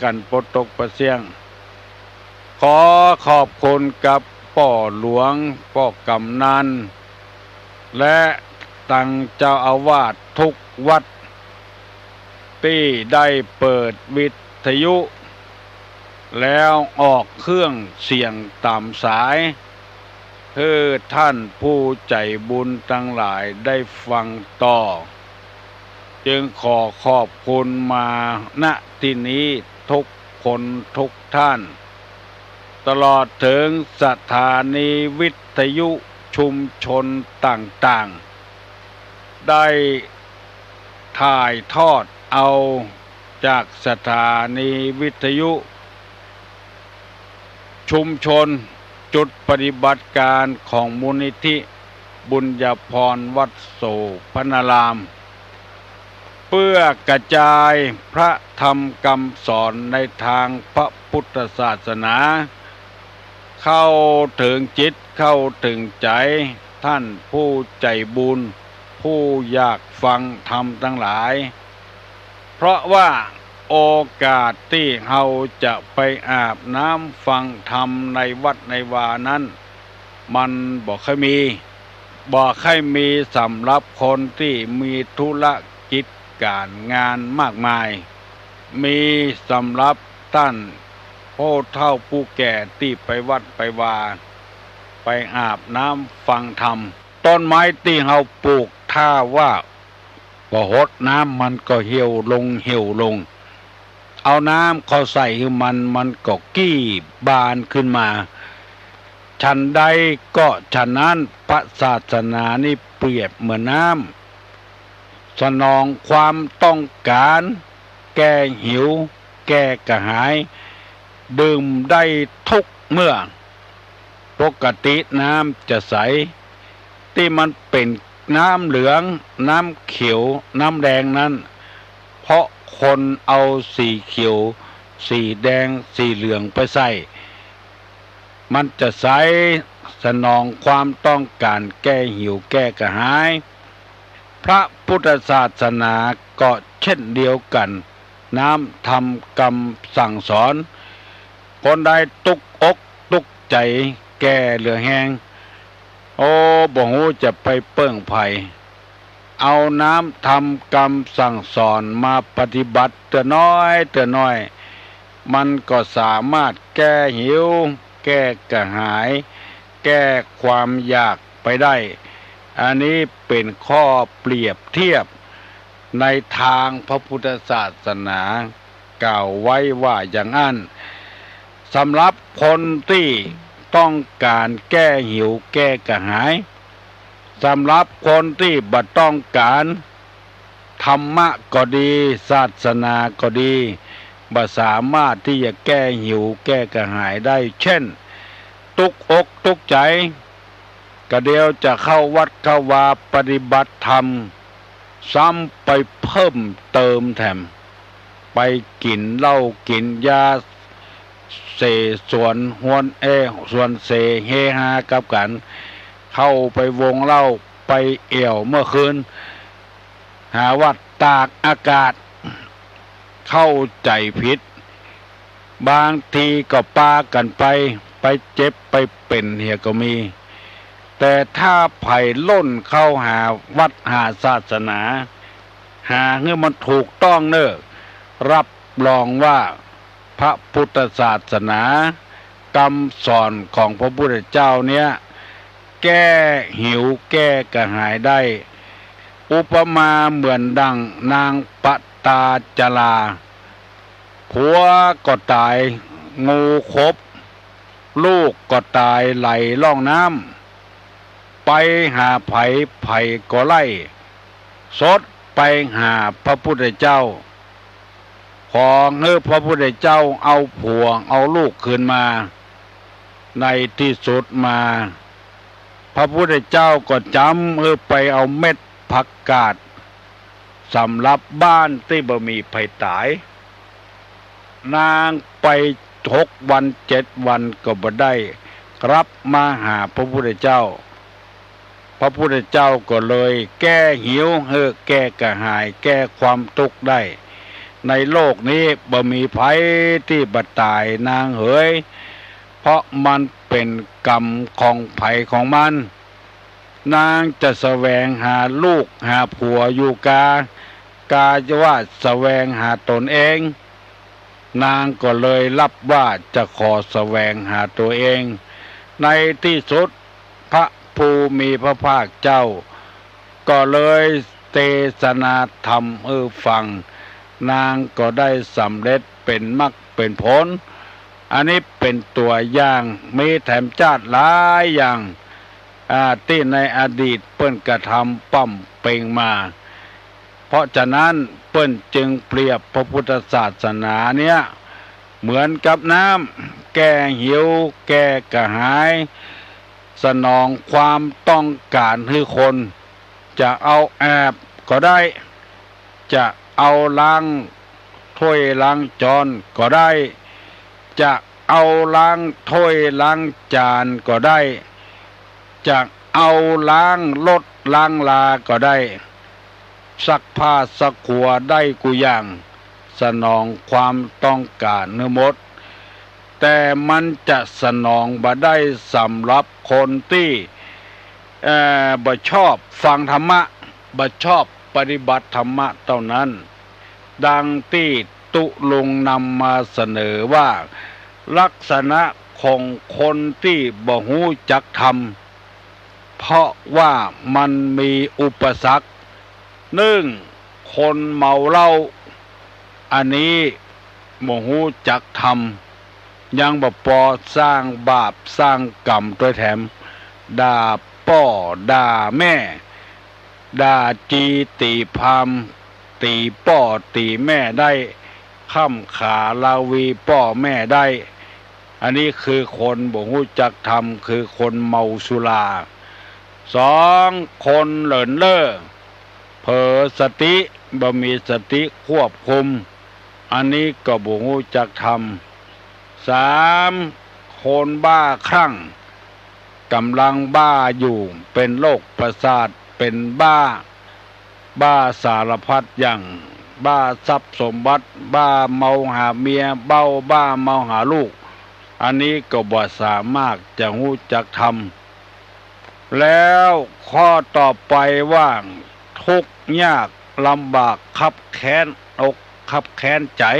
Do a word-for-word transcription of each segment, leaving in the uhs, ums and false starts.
กั๋นปะตกปะเสี้ยง ขอขอบคุณกับป้อหลวง ป้อกำนัน และตังเจ้าอาวาสทุกวัด ตี้ได้เปิดวิทยุ แล้วออกเครื่องเสียงต๋ามสาย หื้อท่านผู้ใจ๋บุญตังหลายได้ฟังต่อ จึงขอขอบคุณมา ณ ตี้นี้ทุกคนทุกท่าน ตลอดเถิงสถานีวิทยุชุมชนต่างๆ ได้ถ่ายทอดเอาจากสถานีวิทยุชุมชน จุดปฏิบัติการของมูลนิธิบุญญาภรณ์วัดโสภณาราม เพื่อกระจายพระธรรมกำสอนในตางพระพุทธศาสนา เข้าเถิงจิตเข้าเถิงใจ๋ท่านผู้ใจ๋บุญ ผู้อยากฟังธรรมตังหลาย เพราะว่าโอกาสตี้เฮาจะไปอาบน้ำฟังธรรมในวัดในวานั้น มันบ่ค่อยมี บ่ค่อยมีสำหรับคนตี้มีธุรกิจก๋านงานมากมาย มีสำหรับต้านผู้เฒ่าผู้แก่ตี้ไปวัดไปวา ไปอาบน้ำฟังธรรม ต้นไม้ตี้เฮาปลูก ถ้าว่าบ่หดน้ำมันก็เหี่ยวลง เหี่ยวลง เอาน้ำเข้าใส่หื้อมัน มันก็กี้บานขึ้นมา ฉันใดก็ฉะนั้น พระศาสนานี้เปรียบเหมือนน้ำ สนองความต้องการ แก้หิว แก้กระหาย ดื่มได้ทุกเมื่อ ปกติน้ำจะใส ตี้มันเป๋นน้ำเหลือง น้ำเขียว น้ำแดงนั้น เพราะคนเอาสีเขียว สีแดง สีเหลืองไปใส่ มันจะใส สนองความต้องการแก้หิวแก้กระหาย พระพุทธศาสนาก็เช่นเดียวกั๋น น้ำธรรมกำสั่งสอน คนใดตุ๊กอกตุ๊กใจ๋ แก่เหลือแฮง โอ้ บ่ฮู้จะไปเปิ้งใผ เอาน้ำธรรมกำสั่งสอนมาปฏิบัติเตื้อน้อยเตื้อน้อย มันก็สามารถแก้หิว แก้กระหาย แก้ความอยากไปได้ อันนี้เป๋นข้อเปรียบเทียบในตางพระพุทธศาสนา กล่าวไว้ว่าอย่างอั้น สำหรับคนตี้ต้องก๋านแก้หิวแก้กระหาย สำหรับคนตี้บ่ต้องก๋าน ธรรมะก็ดี ศาสนาก็ดี บ่สามารถตี้จะแก้หิวแก้กระหายได้ เช่น ตุ๊กอกตุ๊กใจ๋ กระเดียวจะเข้าวัดเข้าวาปฏิบัติธรรม ซ้ำไปเพิ่มเติมแถม ไปกิ๋นเหล้ากิ๋นยา เสสวนฮวน เอ้ สวนเสเฮฮากับกั๋น เข้าไปวงเหล้า ไปแอ่วเมื่อคืน หาว่าตากอากาศ เข้าใจ๋ผิด บางทีก็ปากั๋นไป ไปเจ็บไปเป๋นเหียก็มี แต่ถ้าใผล่นเข้าหาวัดหาศาสนา หาหื้อมันถูกต้องเน่อ รับรองว่าพระพุทธศาสนา กำสอนของพระพุทธเจ้าเนี้ย แก้หิวแก้กระหายได้ อุปมาเหมือนดั่งนางปตาจารา ผัวก็ต๋าย งูขบ ลูกก็ต๋ายไหลล่องน้ำ ไปหาใผ ใผก็ไล่ สดไปหาพระพุทธเจ้า ขอหื้อพระพุทธเจ้าเอาผัวเอาลูกคืนมา ในตี้สุดมา พระพุทธเจ้าก็จ๋ำหื้อไปเอาเม็ดผักกาด สำหรับบ้านตี้บ่มีใผต๋าย นางไปหกวันเจ็ดวันก็บ่ได้กลับมาหาพระพุทธเจ้า พระพุทธเจ้าก็เลยแก้หิวหื้อแก้กระหาย แก้ความตุ๊กข์ได้ ในโลกนี้บ่มีใผตี้บ่ต๋ายนางเหย เพราะมันเป๋นกรรมของใผของมัน นางจะแสวงหาลูกหาผัวอยู่กา กาว่าแสวงหาต๋นเอง นางก็เลยรับว่าจะขอแสวงหาตั๋วเอง ในตี้สุดพระผู้มีพระภาคเจ้า ก็เลยเตสนาธรรมหื้อฟัง นางก็ได้สำเร็จเป๋นมรรคเป๋นผล อันนี้เป๋นตั๋วอย่าง มีแถมจ๊าดหลายอย่าง อ่า ตี้ในอดีตเปิ้นกระทำป้ำเป๋งมา เพราะฉะนั้นเปิ้นจึงเปรียบพระพุทธศาสนาเนี้ยเหมือนกับน้ำ แก้หิว แก้กระหาย สนองความต้องก๋านหื้อคน จะเอาอาบก็ได้ จะเอาล้างถ้วยล้างจ๊อนก็ได้ จะเอาล้างถ้วยล้างจานก็ได้ จะเอาล้างรถล้างราก็ได้ ซักผ้าซักหัวได้กู้อย่าง สนองความต้องก๋านหื้อหมด แต่มันจะสนองบ่ได้สำหรับคนตี้ เอ่อ บ่ชอบฟังธรรมะ บ่ชอบปฏิบัติธรรมะเต้านั้น ดังตี้ตุ๊ลุงนำมาเสนอว่า ลักษณะของคนตี้บ่ฮู้จักธรรม เพราะว่ามันมีอุปสรรค นึ่ง คนเมาเหล้า อันนี้บ่ฮู้จักธรรม ยังบ่ปอสร้างบาปสร้างกรรมตวยแถม ด่าป้อด่าแม่ ด่าจี๋ตี๋พราหมณ์ ตี๋ป้อตี๋แม่ได้ ค่ำขาราวีป้อแม่ได้ อันนี้คือคนบ่ฮู้จักธรรม คือคนเมาสุรา สอง คนเหลินเล่อ เผลอสติ บ่มีสติควบคุม อันนี้ก็บ่ฮู้จักธรรม สาม คนบ้าคลั่ง ก๋ำลังบ้าอยู่ เป๋นโรคประสาท เป๋นบ้า บ้าสารพัดอย่าง บ้าทรัพย์สมบัติ บ้าเมาหาเมีย เบ้า บ้าเมาหาลูก อันนี้ก็บ่สามารถจะฮู้จักธรรม แล้วข้อต่อไปว่า ทุกข์ยากลำบากคับแค้นอกคับแค้นใจ๋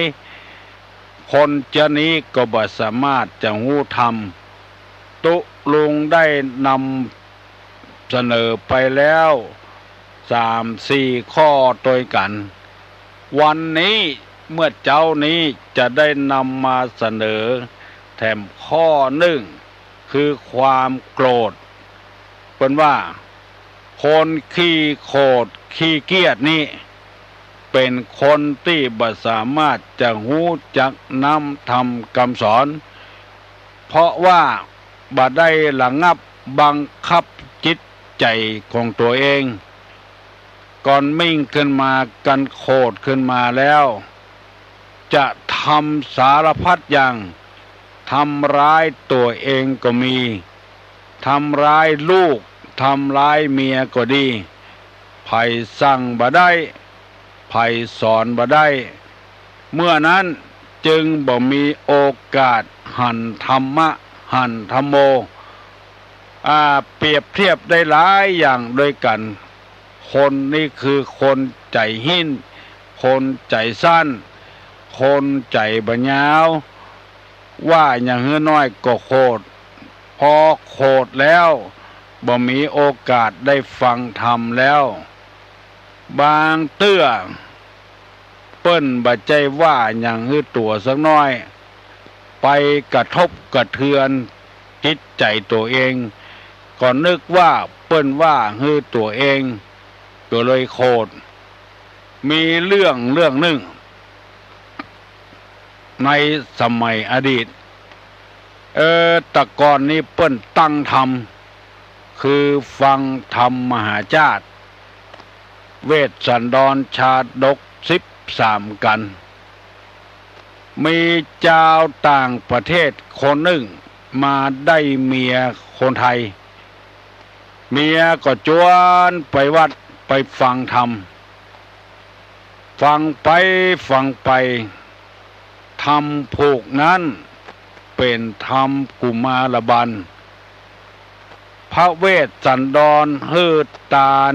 คนเจ้านี้ก็บ่สามารถจะฮู้ธรรม ตุ๊ลุงได้นำเสนอไปแล้วสามสี่ข้อตวยกั๋น วันนี้เมื่อเจ๊านี้จะได้นำมาเสนอแถมข้อนึ่ง คือความโกรธ เปิ้นว่า คนขี้โขดขี้เกียจนี้ เป๋นคนตี้บ่สามารถจะฮู้จักน้ำธรรมกำสอน เพราะว่าบ่ได้ระงับบังคับจิตใจ๋ของตั๋วเอง ก่อนมิ่งขึ้นมา กันโขดขึ้นมาแล้ว จะทำสารพัดอย่าง ทำร้ายตั๋วเองก็มี ทำร้ายลูก ทำร้ายเมียก็ดี ใผสั่งบ่ได้ ใผสอนบ่ได้ เมื่อนั้นจึงบ่มีโอกาสหันธรรมะ หันธัมโม อ่า เปรียบเทียบได้หลายอย่างตวยกั๋น คนนี้คือคนใจ๋หิ้น คนใจ๋สั้น คนใจ๋บ่ยาว ว่าอย่างหื้อน้อยก็โขด พอโขดแล้วบ่มีโอกาสได้ฟังธรรมแล้ว บางเตื้อเปิ้นบ่ใจ้ว่าอย่างหื้อตั๋วสักน้อย ไปกระทบกระเทือนจิตใจ๋ตั๋วเอง ก็นึกว่าเปิ้นว่าหื้อตั๋วเอง ก็เลยโขด มีเรื่องเรื่องนึ่ง ในสมัยอดีต เออ แต่ก่อนนี้เปิ้นตั้งธรรม คือฟังธรรมมหาชาติ เวสสันดรชาดกสิบสามกัณฑ์ มีจาวต่างประเทศคนนึ่งมาได้เมียคนไทย เมียก็จวนไปวัดไปฟังธรรม ฟังไปฟังไป ธรรมผูกนั้นเป๋นธรรมกุมารบัล พระเวสสันดรหื้อตาน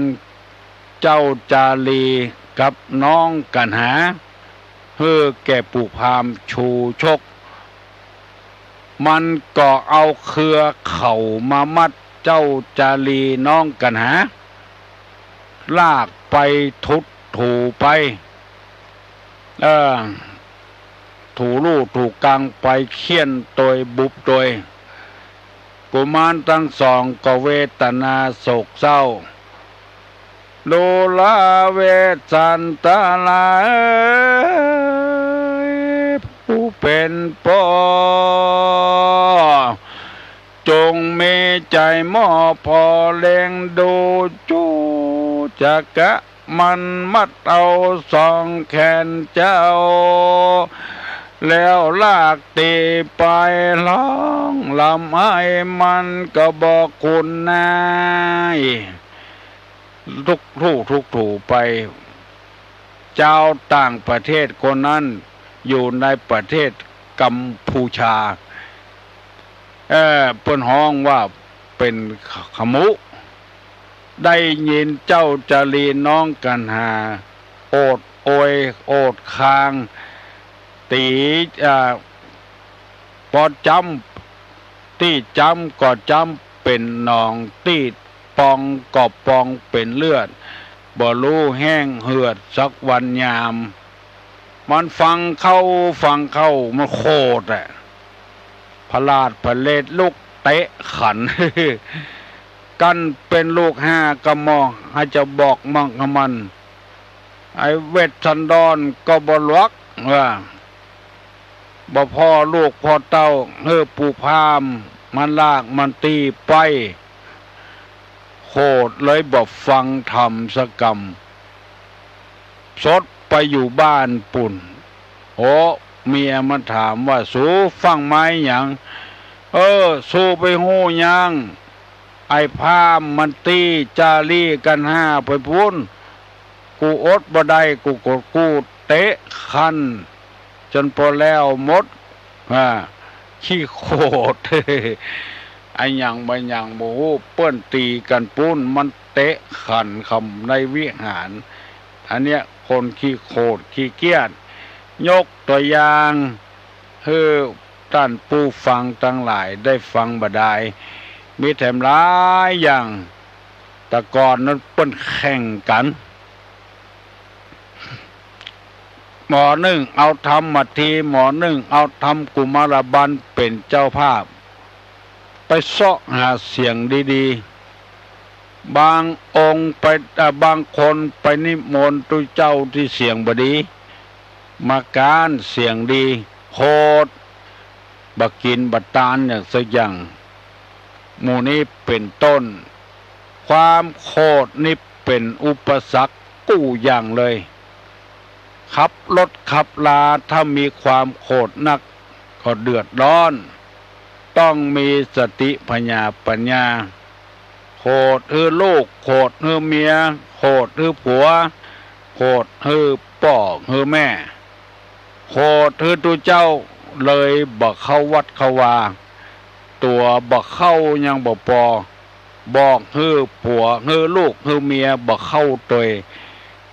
เจ้าจารีกับน้องกัณหา หื้อแก่ปู่พราหมณ์ชูชก มันก็เอาเครือเข่ามามัดเจ้าจารีน้องกัณหา ลากไปถูถูไป เออ ถูลู่ถูกังไป เฆี่ยนตวยบุบตวย กุมารตังสองก็เวทนาโศกเศร้า ดูราเวสสันดราเอย ผู้เป๋นป้อ จงมีใจ๋มอบผ่อเล็งดู จุจักกะมันมัดเอาสองแขนเจ้า แล้วลากตี๋ไปฮ้องร่ำไห้ มันก็บ่คุ้นนาย ถูถูถูไป จาวต่างประเทศคนนั้นอยู่ในประเทศกัมพูชา เอ่อ เปิ้นฮ้องว่าเป๋นขมุ ได้ยินเจ้าจารีน้องกัณหา โอดโอย โอดคาง ตี๋ อ่า ปอจ้ำ ตี้จ้ำก็จ้ำเป๋นหนอง ตี้ปองก็ปองเป๋นเลือด บ่ฮู้แห้งเหือดสักวันยาม มันฟังเข้าฟังเข้า มันโขดอะ ผลาดผลเลดลุกเตะขัน กั้นเป๋นลูกห้ากะหม่อ ใผจะบอกมั่งกะมัน ไอ้เวสสันดรก็บ่หลวก ว่า บ่ผ่อลูกผ่อเต้า หื้อปู่พราหมณ์มันลากมันตี๋ไป โขดเลยบ่ฟังธรรมสักกำ สดไปอยู่บ้านปู้น โอ้ เมียมันถามว่า สูฟั่งไม้หยัง เออ สูไปฮู้หยัง ไอ้พราหมณ์มันตี๋จารีกัณหาไปปู้น กูอดบ่ได้ กูก็กู้เตะขัน จ๋นปอแล้วหมด อ่า ขี้โขด อะหยังบ่หยังบ่ฮู้ เปิ้นตี๋กั๋นปู้น มันเตะขันกำในวิหาร อันเนี้ยคนขี้โขดขี้เกียจ ยกตั๋วอย่าง หื้อต้านผู้ฟังตังหลายได้ฟังบ่ดาย มีแถมหลายอย่าง แต่ก่อนนั้นเปิ้นแข่งกั๋น หมอนึ่งเอาธรรมมาที หมอนึ่งเอาธรรมกุมารบัลเป๋นเจ้าภาพ ไปเซาะหาเสียงดีๆ บางองค์ไป เอ่อ บางคนไปนิมนต์ตุ๊เจ้าตี้เสียงบ่ดี มาก๊านเสียงดี โขด บ่กิ๋นบ่ตานอย่างสักอย่าง หมู่นี้เป๋นต้น ความโขดนี่เป๋นอุปสรรคกู้อย่างเลย ขับรถขับลาถ้ามีความโขดนักก็เดือดร้อน ต้องมีสติผญาปัญญา โขดหื้อลูก โขดหื้อเมีย โขดหื้อผัว โขดหื้อป้อหื้อแม่ โขดหื้อตุ๊เจ้า เลยบ่เข้าวัดเข้าวา ตั๋วบ่เข้ายังบ่ปอ บอกหื้อผัวหื้อลูกหื้อเมียบ่เข้าตวย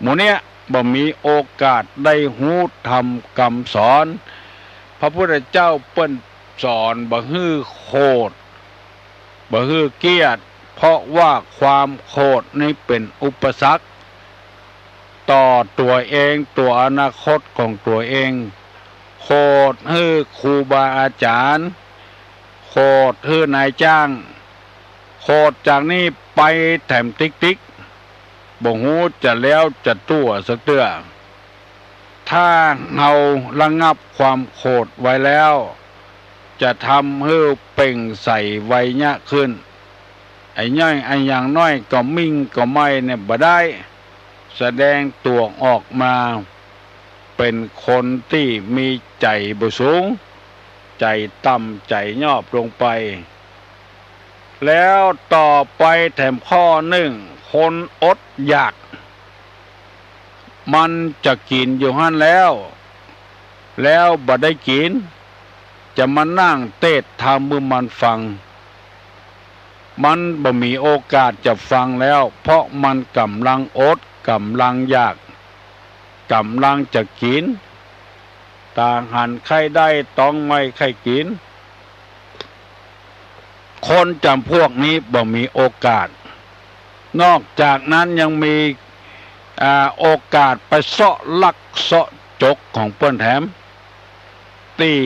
หมู่เนี้ยบ่มีโอกาสได้ฮู้ธรรมกำสอน พระพุทธเจ้าเปิ้นสอนบ่หื้อโขด บ่หื้อเกียจ เพราะว่าความโขดนี่เป๋นอุปสรรค ต่อตั๋วเอง ตั๋วอนาคตของตั๋วเอง โขดหื้อครูบาอาจ๋ารย์ โขดหื้อนายจ้าง โขดจากนี้ไปแถมติ๊กๆ บ่ฮู้จะแล้วจะตั๋วสักเตื้อ ถ้าเฮาระงับความโขดไว้แล้ว จะทำหื้อเปล่งใสไวยะขึ้น ไอ้น้อยไอ้อย่างน้อยก็มิ่งก็ไม่เนี่ยบ่ได้ แสดงตั๋วออกมา เป๋นคนตี้มีใจ๋บ่สูง ใจ๋ต่ำใจ๋ยอบลงไป แล้วต่อไปแถมข้อนึ่ง คนอดอยาก มันจะกิ๋นอยู่หั้นแล้ว แล้วบ่ได้กิ๋น จะมานั่งเตสน์ธรรมหื้อมันฟัง มันบ่มีโอกาสจะฟังแล้ว เพราะมันก่ำลังอด ก่ำลังอยาก ก่ำลังจะกิ๋น ต๋าหันใค่ได้ ต๊องไม่ใค่กิ๋น คนจ๋ำพวกนี้บ่มีโอกาส นอกจากนั้นยังมี อ่า โอกาสไปเซาะลักเซาะจกของเปิ้นแถม ตี้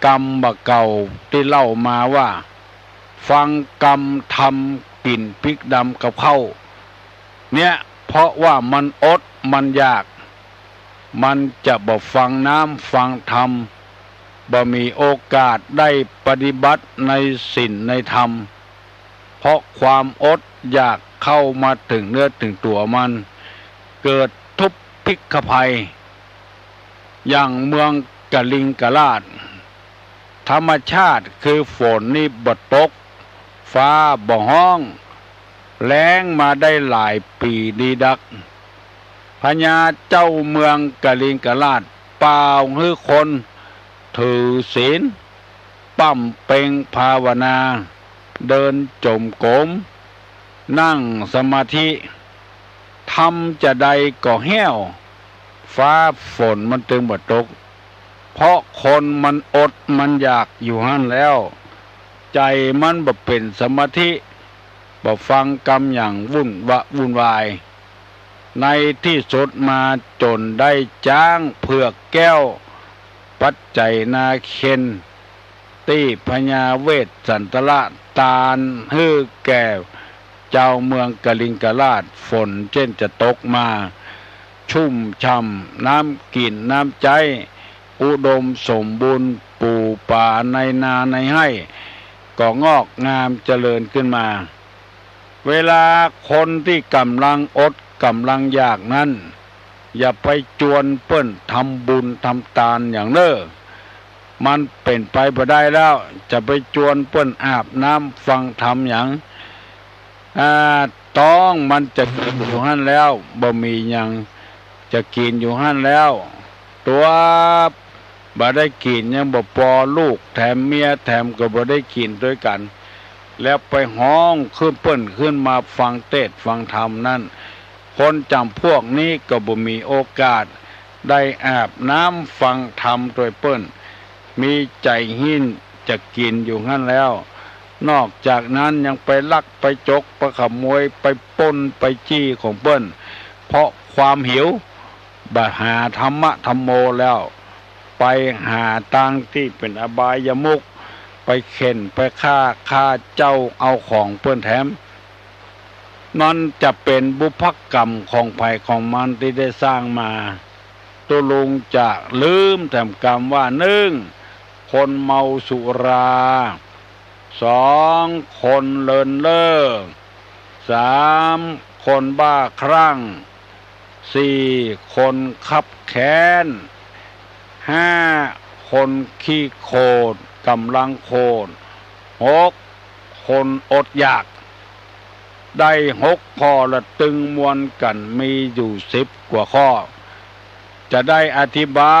กำบ่าเก่าตี้เล่ามาว่า ฟังกำธรรมกิ๋นพริกดำกับข้าว เนี่ย เพราะว่ามันอดมันอยาก มันจะบ่ฟังน้ำฟังธรรม บ่มีโอกาสได้ปฏิบัติในศีลในธรรม เพราะความอดอยากเข้ามาเถิงเนื้อเถิงตั๋วมัน เกิดทุพพิฆภัย อย่างเมืองกลิงกราช ธรรมชาติคือฝนนี่บ่ตก ฟ้าบ่ฮ้อง แล้งมาได้หลายปี๋ดีดัก พญาเจ้าเมืองกลิงกราช ป่าวหื้อคนถือศีล บำเพ็งภาวนา เดินจงกรม นั่งสมาธิ ทำจาใดก็แห้ว ฟ้าฝนมันตึงบ่ตก เพราะคนมันอดมันอยากอยู่หั้นแล้ว ใจ๋มันบ่เป๋นสมาธิ บ่ฟังกำอย่างวุ่นวะวุ่นวาย ในตี้สุดมาจ๋นได้จ๊างเผือกแก้ว ปัจไจนาเคนตี้พญาเวสสันตระตานหื้อแก่จาวเมืองกลิงกราช ฝนเจ้นจะตกมา ชุ่มฉ่ำ น้ำกิ๋นน้ำใจ๊ อุดมสมบูรณ์ ปู๋ป๋าในนาในไฮ่ ก็งอกงามเจริญขึ้นมา เวลาคนตี้ก่ำลังอดก่ำลังอยากนั้น อย่าไปจวนเปิ้นทำบุญทำตานอย่างเน่อ มันเป๋นไปบ่ได้แล้ว จะไปจวนเปิ้นอาบน้ำฟังธรรมหยัง อ่า ต๊องมันจะกิ๋นอยู่หั้นแล้ว บ่มีหยังจะกิ๋นอยู่หั้นแล้ว ตั๋วบ่ได้กิ๋นยังบ่ปอ ลูกแถมเมียแถมก็บ่ได้กิ๋นตวยกั๋น แล้วไปฮ้องขึ้นเปิ้นขึ้นมาฟังเตสน์ฟังธรรมนั้น คนจ๋ำพวกนี้ก็บ่มีโอกาสได้อาบน้ำฟังธรรมตวยเปิ้น มีใจ๋หิ้นจะกิ๋นอยู่หั้นแล้ว นอกจากนั้นยังไปลักไปจกไปขโมยไปปล้นไปจี้ของเปิ้น เพราะความหิว บ่หาธรรมะธัมโมแล้ว ไปหาตางตี้เป๋นอบายมุข ไปเข่นไปฆ่า ฆ่าเจ้าเอาของเปิ้นแถม นั้นจะเป๋นบุพกรรมของใผของมันตี้ได้สร้างมา ตุ๊ลุงจะลืมแถมกำว่า นึ่ง คนเมาสุรา สอง คนเลินเล่อ สาม คนบ้าคลั่ง สี่ คนคับแค้น ห้า คนขี้โขด ก่ำลังโขด หก คนอดอยาก ได้หกข้อละตึงมวลกั๋นมีอยู่สิบกว่าข้อ จะได้อธิบา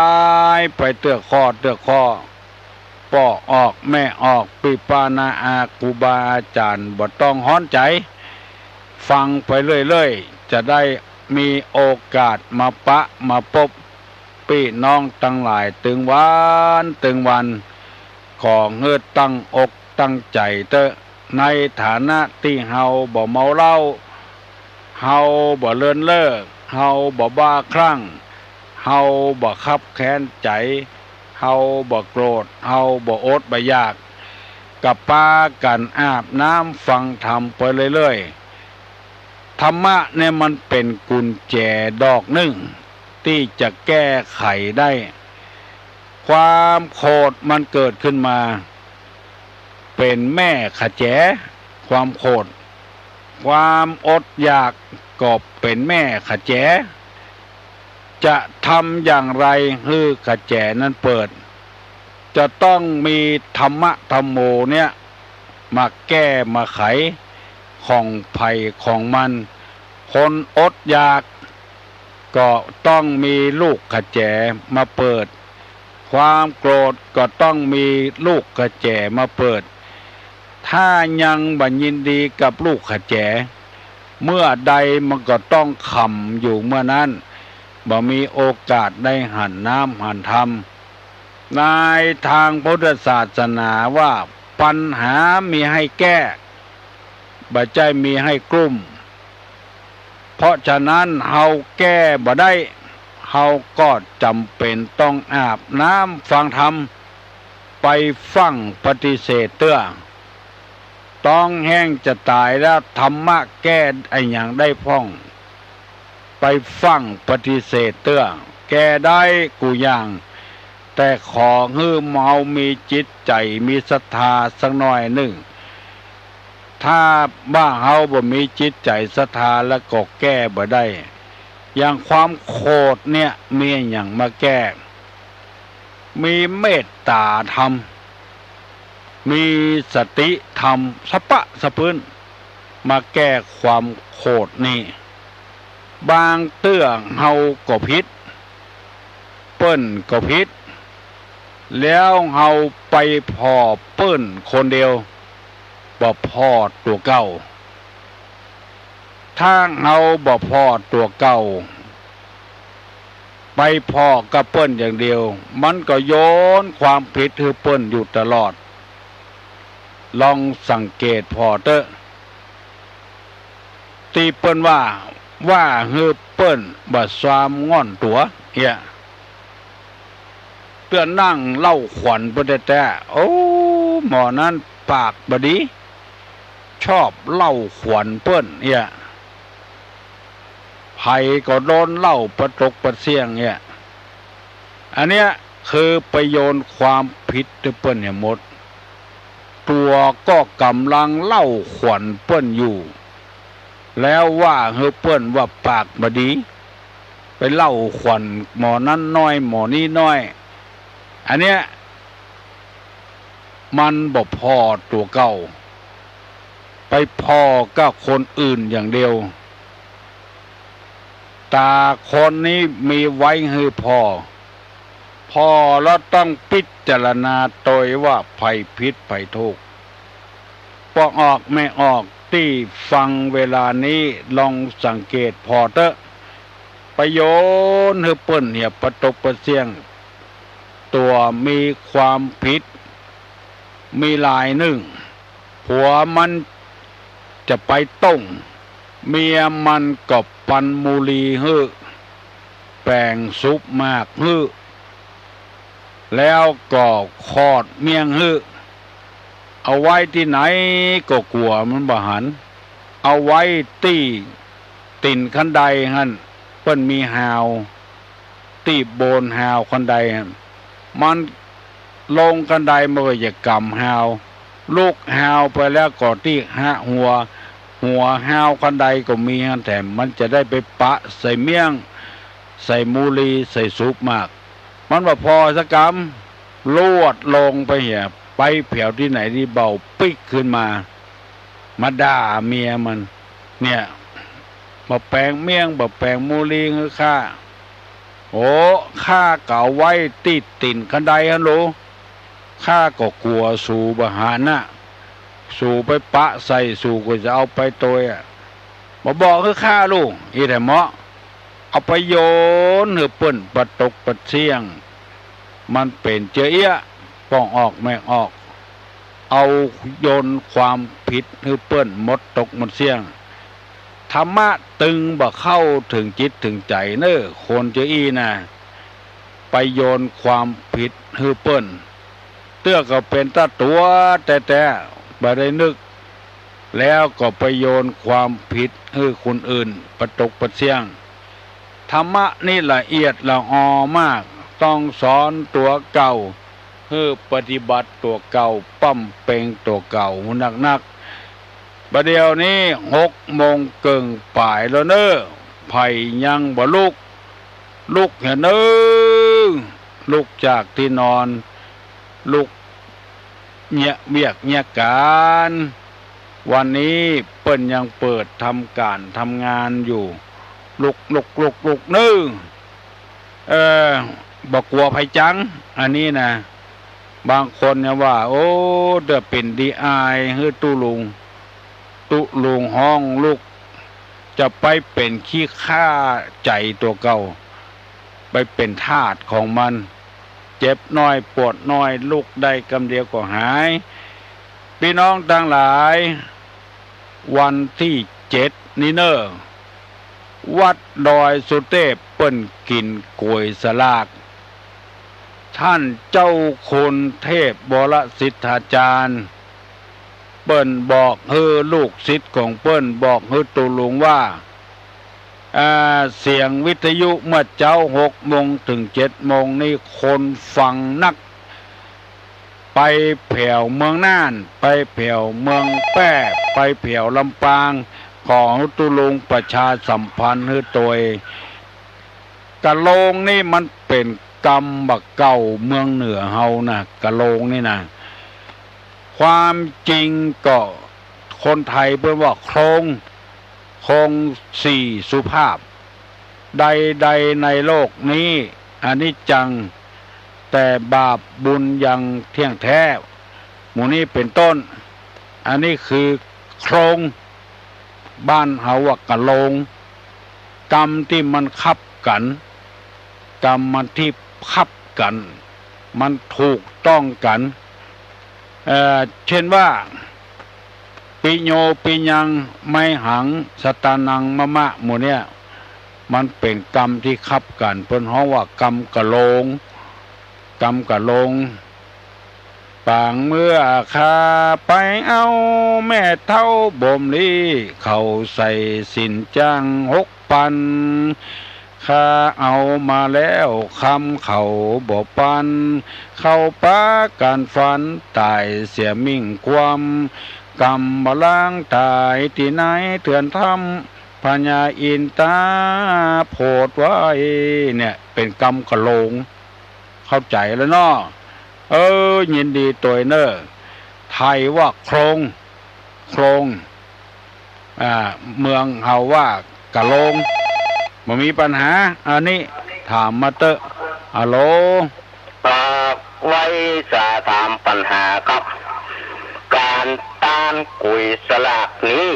ยไปเตื้อข้อเตื้อข้อ ป้อออกแม่ออก ปี้ป้าน้าอาครูบาอาจ๋ารย์บ่ต้องฮ้อนใจ๋ ฟังไปเรื่อยๆ จะได้มีโอกาสมาปะมาปบปี้น้องตังหลายตึงวันตึงวัน ขอหื้อตั้งอกตั้งใจ๋เต๊อะ ในฐานะตี้เฮาบ่เมาเหล้า เฮาบ่เลินเล่อ เฮาบ่บ้าคลั่ง เฮาบ่คับแค้นใจ๋ เฮาบ่โกรธ เฮาบ่อดบ่อยาก ก็ปากั๋นอาบน้ำฟังธรรมไปเรื่อยๆ ธรรมะเนี่ยมันเป๋นกุญแจดอกนึ่ง ตี้จะแก้ไขได้ ความโขดมันเกิดขึ้นมา เป๋นแม่ขะแจ ความโขด ความอดอยากก็เป๋นแม่ขะแจ จะทำอย่างไรหื้อขะแจนั้นเปิด จะต้องมีธรรมะธัมโมเนี่ย มาแก้มาไขของใผของมัน คนอดอยาก ก็ต้องมีลูกขะแจ๋มาเปิด ความโกรธก็ต้องมีลูกขะแจ๋มาเปิด ถ้ายังบ่ยินดีกับลูกขะแจ๋ เมื่อใดมันก็ต้องขำอยู่เมื่อนั้น บ่มีโอกาสได้หันน้ำหันธรรม ในทางพุทธศาสนาว่าปัญหามีให้แก้ บ่ใจ้มีให้กลุ้ม เพราะฉะนั้นเฮาแก้บ่ได้ เฮาก็จ๋ำเป๋นต้องอาบน้ำฟังธรรม ไปฟั่งปฏิเสธเตื้อ ต๊องแห้งจะต๋ายแล้ว ธรรมะแก้อะหยังได้พ่อง ไปฟั่งปฏิเสธเตื้อ แก้ได้กู้อย่าง แต่ขอหื้อเฮามีจิตใจ๋มีศรัทธาสักหน้อยนึ่ง ถ้าว่าเฮาบ่มีจิตใจ๋ศรัทธาแล้วก็แก้บ่ได้ อย่างความโขดเนี่ยมีอะหยังมาแก้ มีเมตต๋าธรรม มีสติธรรม สะปะสะปื้น มาแก้ความโขดนี้ บางเตื้อเฮาก็ผิด เปิ้นก็ผิด แล้วเฮาไปผ่อเปิ้นคนเดียว บ่ผ่อตั๋วเก่า ถ้าเฮาบ่ผ่อตั๋วเก่า ไปผ่อกับเปิ้นอย่างเดียว มันก็โยนความผิดหื้อเปิ้นอยู่ตลอด ลองสังเกตผ่อเต๊อะ ตี้เปิ้นว่า ว่าหื้อเปิ้นบ่ซามง่อนตั๋วเหีย เตื้อนั่งเล่าขวัญเปิ้นแต๊ๆ โอ้ หมอนั้นปากบ่ดี ชอบเล่าขวัญเปิ้นเหีย ใผก็โดนเล่าปะตกปะเสี้ยงเหีย อันเนี้ยคือไปโยนความผิดหื้อเปิ้นเหียหมด ตั๋วก็ก่ำลังเล่าขวัญเปิ้นอยู่ แล้วว่าหื้อเปิ้นว่าปากบ่ดี ไปเล่าขวัญหมอนั้นน้อยหมอนี้น้อย อันเนี้ย มันบ่ผ่อตั๋วเก่า ไปผ่อกับคนอื่นอย่างเดียว ต๋าคนนี้มีไว้หื้อผ่อ ผ่อแล้วต้องพิจารณาโตยว่าใผผิดใผถูก ป้อออกแม่ออกตี้ฟังเวลานี้ลองสังเกตผ่อเต๊อะ ไปโยนหื้อเปิ้นเหียปะตกปะเสี้ยง ตั๋วมีความผิด มีหลายนึ่ง ผัวมันจะไปต้ง เมียมันก็ปันมูลีหื้อ แป๋งสุบหมากหื้อ แล้วก็ขอดเมี่ยงหื้อ เอาไว้ตี้ไหนก็กั๋วมันบ่หัน เอาไว้ตี้ตี๋นคันไดหั้น เปิ้นมีฮาว ตี้โบนฮาวคันไดหั้น มันลงคันไดมันก็จะก๋ำฮาว ลุกฮาวไปแล้วก็ตี้ฮะหัว หัวฮาวคันไดก็มีหั้นแถม มันจะได้ไปปะใส่เมี่ยง ใส่มูลี ใส่สุบหมาก มันบ่ผ่อสักกำ ลวดลงไปเหีย ไปแผวตี้ไหนตี้เบาปิ๊กขึ้นมา มาด่าเมียมัน เนี่ย บ่แป๋งเมี่ยง บ่แป๋งมูลีหื้อข้า โอ้ ข้าก็เอาไว้ตี้ตี๋นคันไดหั้นโล ข้าก็กั๋วสูบ่หันน่ะ สูไปปะใส่ สูก็จะเอาไปโตยอะ บ่บอกหื้อข้าลู อี้แถมเหมาะ เอาไปโยนหื้อเปิ้นปะตกปะเสี้ยง มันเป๋นเจื้อเอี้ยะ ป้องออกแม่ออก เอาโยนความผิดหื้อเปิ้นหมดตกหมดเสี้ยง ธรรมะตึงบ่เข้าเถิงจิตเถิงใจ๋เน่อ คนเจื้ออี้นะ ไปโยนความผิดหื้อเปิ้น เตื้อก็เป๋นตาตั๋วแต๊ๆ บ่ได้นึก แล้วก็ไปโยนความผิดหื้อคนอื่นปะตกปะเสี้ยง ธรรมะนี่ละเอียดละออมาก ต้องสอนตั๋วเก่า หื้อปฏิบัติตั๋วเก่า ป้ำเป็งตั๋วเก่าหื้อนักๆ บ่าเดี่ยวนี้หกโมงเกิ่งป๋ายแล้วเน่อ ใผยังบ่ลุก ลุกเหียเน่อ ลุกจากตี้นอน ลุกเยียะเวียกเยียะก๋าน วันนี้เปิ้นยังเปิดทำก๋านทำงานอยู่ ลุก ลุก ลุก ลุก เน่อ เออ บ่กั๋วใผจัง อันนี้นะ บางคนเนี่ยว่า โอ้ เดี๋ยวเป๋นดีอาย หื้อตุ๊ลุง ตุ๊ลุงฮ้องลุก จะไปเป๋นขี้ข้าใจ๋ตั๋วเก่า ไปเป๋นทาสของมัน เจ็บน้อยปวดน้อย ลุกได้กำเดียวก็หาย ปี้น้องตังหลาย วันตี้เจ็ดนี้เน่อ วัดดอยสุเตพเปิ้นกิ๋นก๋วยสลาก ต้านเจ้าคุณเทพวรสิทธาจารย์ เปิ้นบอกหื้อลูกศิษย์ของเปิ้น บอกหื้อตุ๊ลุงว่า อ่า เสียงวิทยุเมื่อเจ๊าหกโมงเถิงเจ็ดโมงนี้ คนฟังนัก ไปแผวเมืองน่าน ไปแผวเมืองแป้ ไปแผวลำปาง ขอหื้อตุ๊ลุงประชาสัมพันธ์หื้อตวย กะโลงนี่มันเป๋นกำบ่าเก่าเมืองเหนือเฮานะ กะโลงนี่นะ ความจริงก็คนไทยเปิ้นว่าโคลง โคลงสี่สุภาพ ใดๆ ในโลกนี้ อนิจจัง แต่บาปบุญยังเที่ยงแท้ หมู่นี้เป๋นต้น อันนี้คือโคลง บ้านเฮาว่ากะโลง กำตี้มันคับกั๋น กำมันตี้คับกั๋น มันถูกต้องกั๋น เอ่อ เช่นว่า ปิโญ ปิยัง ไมหัง สตานัง มะมะ หมู่เนี้ย มันเป๋นกำตี้คับกั๋น เปิ้นฮ้องว่ากำกะโลง กำกะโลง ปางเมื่อข้าไปเอาแม่เฒ่าบ่มลี เขาใส่สินจ้างหกปัน ข้าเอามาแล้วคำเขาบ่ปัน เขาปากั๋นฟันต๋ายเสียมิ่งความ กำบ่าล้างต๋ายตี้ไหนเถื่อนถ้ำ พญาอินต๋าโผดไว้ เนี่ย เป๋นกำกะโลง เข้าใจ๋แล้วเนาะ เออ ยินดีตวยเน่อ ไทยว่าโคลง โคลง อ่า เมืองเฮาว่ากะโลง บ่มีปัญหา อันนี้ถามมาเต๊อะ ฮัลโหล ครับ ไหว้จะถามปัญหาครับ ก๋านต้านก๋วยสลากนี้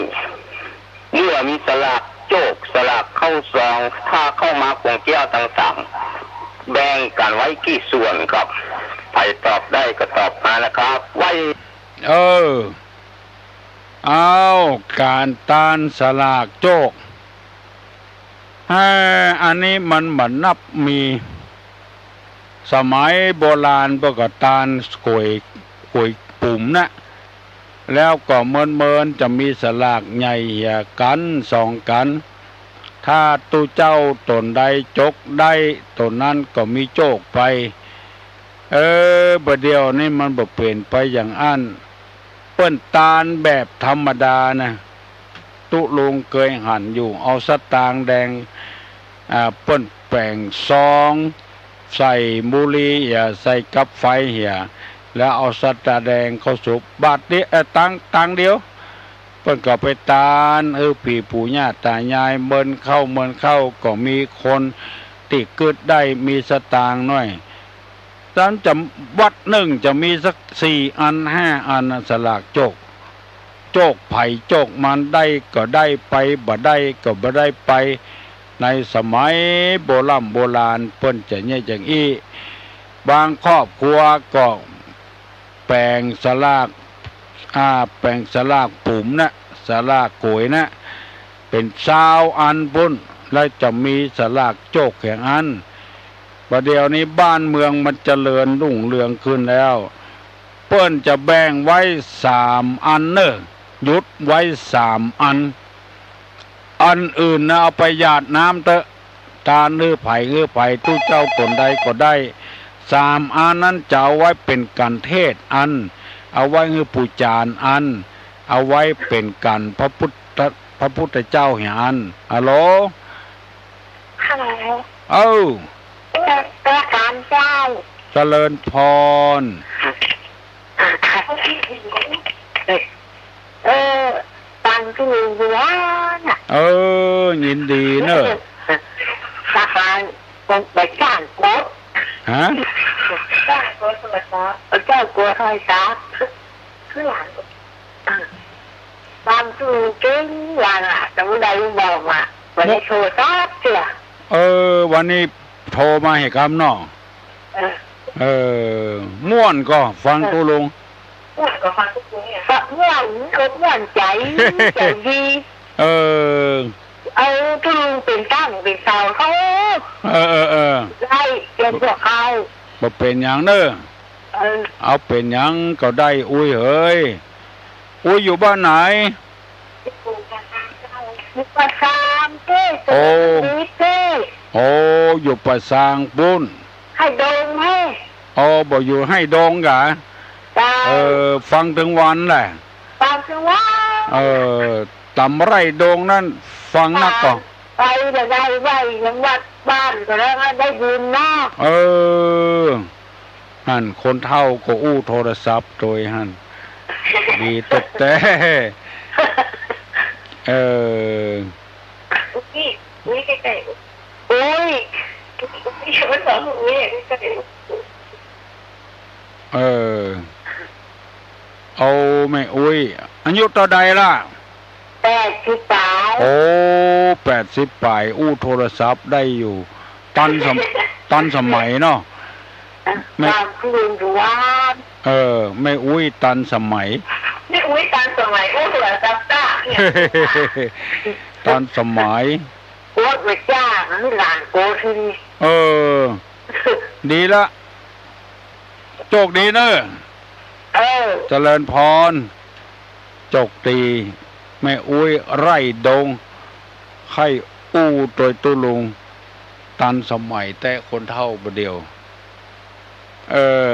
เมื่อมีสลากโจก สลากเข้าซอง ถ้าเข้ามาคงแก้วตังสาม แบ่งกั๋นไว้กี่ส่วนครับ ใผตอบได้ก็ตอบมานะครับ ไหว้ เออ เอา ก๋านต้านสลากโจก เออ อันนี้มันบ่นับมี สมัยโบราณเปิ้นก็ต้านก๋วย ก๋วยปุ๋มนะ แล้วก็เมินๆ จะมีสลากใหญ่เหียกั๋นสองกั๋น ถ้าตุ๊เจ้าต๋นใดจกได้ ต๋นนั้นก็มีโจกไป เออ บ่าเดี่ยวนี้มันบ่เป๋นไปอย่างอั้น เปิ้นต้านแบบธรรมดานะ ตุ๊ลุงเกยหันอยู่ เอาสตางค์แดง อ่า เปิ้นแป๋งซอง ใส่บุหรี่เหีย ใส่กับไฟเหีย แล้วเอาสตางค์แดงเข้าสุบ บาทเดียว เอ่อ ตังค์ ตังค์เดียว เปิ้นก็ไปต้านหื้อผีปู่ย่าต๋ายาย เมินเข้า เมินเข้า ก็มีคนตี้กึ๊ดได้ มีสตางค์หน้อย ต้านจะ วัดนึ่งจะมีสักสี่อันห้าอันนะ สลากโจก โจกใผโจกมัน ได้ก็ได้ไป บ่ได้ก็บ่ได้ไป ในสมัยโบร่ำโบราณเปิ้นจะเยียะอย่างอี้ บางครอบครัวก็แป๋งสลาก อ่า แป๋งสลากปุ๋มนะ สลากก๋วยนะ เป๋นซาวอันปู้น แล้วจะมีสลากโจกแห่งอั้น บ่าเดี่ยวนี้บ้านเมืองมันเจริญรุ่งเรืองขึ้นแล้ว เปิ้นจะแบ่งไว้สามอันเน่อ หยุดไว้สามอัน อันอื่นนะเอาไปหยาดน้ำเต๊อะ ต้านหื้อใผหื้อใผ ตุ๊เจ้าต๋นใดก็ได้ สามอันนั้นจะเอาไว้เป๋นก๋านเทศน์อัน เอาไว้หื้อปู่จารย์อัน เอาไว้เป๋นก๋านพระพุทธ พระพุทธเจ้าเหียอัน ฮัลโหล ฮัลโหล เอ้า เจริญพรเจ้า เจริญพร เออ ฟังตุ๊ลุงอยู่ว่าน่ะ เออ ยินดีเน่อ บ่จ้างกด ฮะ บ่จ้างกดโทรศัพท์ บ่จ้างกดโทรศัพท์ คือหลาน ฟังตูเก่งว่าน่ะ แต่บ่ได้บอกว่า บ่ได้โทรศัพท์เตื้อ เออ วันนี้โทรมาหื้อกำเนาะ เออ เออ ม่วนก่อ ฟัง เออ ตุ๊ลุง ม่วนก่อ ฟังตุ๊ลุงเนี่ย ม่วนก็ม่วนใจ๋ ใจ๋ดี เออ เอาตุ๊ลุงเป๋นตั้งเป๋นเสาเขา เออ เออ เออ ได้เป๋นพวกเขา บ่เป๋นหยังเน่อ เออ เอาเป๋นหยังก็ได้ อุ๊ยเหย อุ๊ยอยู่บ้านไหน อยู่ป่าซางเจ้า อยู่ป่าซางเจ้า โอ้ อยู่ป่าซางเจ้า โอ้ อยู่ป่าซางปู๊น ไฮ่ดงเฮ้ย อ๋อ บ่อยู่ไฮ่ดงกา เจ้า เออ ฟังตึงวันแหละ ฟังตึงวัน เออ ต๋ามไฮ่ดงนั้น ฟังนักก่อ ไป ไปบ่ได้ ไหว้ยังวัดบ้านก็แล้ว ได้บุญเนาะ เออ หั้นคนเฒ่าก็อู้โทรศัพท์โตยหั้น ดีตุ๊บแต๊ เออ อุ๊ย อุ๊ย ใก้ๆ อุ๊ย อุ๊ย อุ๊ย มันบอกอุ๊ย ใก้ๆ เออ เอาแม่อุ๊ย อายุเต้าใดล่ะ แปดสิบป๋าย โอ้ แปดสิบป๋าย อู้โทรศัพท์ได้อยู่ ตันสม- ตันสมัยเนาะ แม่ ต๋ามคืนอยู่บ้าน เออ แม่อุ๊ยตันสมัย แม่อุ๊ยตันสมัย อู้โทรศัพท์ได้เนี่ย ตันสมัย โอ๊ย บ่จ้างหื้อหลานโกทีนี้ เออ ดีละ โจคดีเน่อ เออ เจริญพร โจคดี แม่อุ๊ยไฮ่ดง ใค่อู้โตยตุ๊ลุง ตันสมัยแต๊คนเฒ่าบ่าเดี่ยว เออ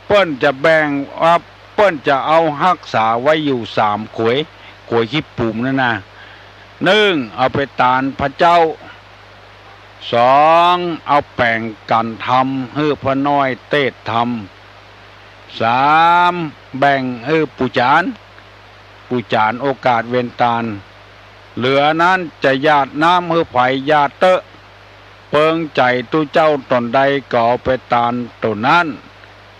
เปิ้นจะแบ่งว่า เปิ้นจะเอาฮักษาไว้อยู่สามขวย ขวยขี้ปุ๋มนั่นน่ะ นึ่ง เอาไปตานพระเจ้า สอง เอาแป๋งกั๋นธรรม หื้อพระน้อยเตสน์ธรรม สาม แบ่งหื้อปู่จ๋ารย์ ปู่จ๋ารย์โอกาสเวนตาน เหลือนั้นจะหยาดน้ำหื้อใผหยาดเต๊อะ เปิงใจ๋ตุ๊เจ้าต๋นใดก็เอาไปตานต๋นนั้น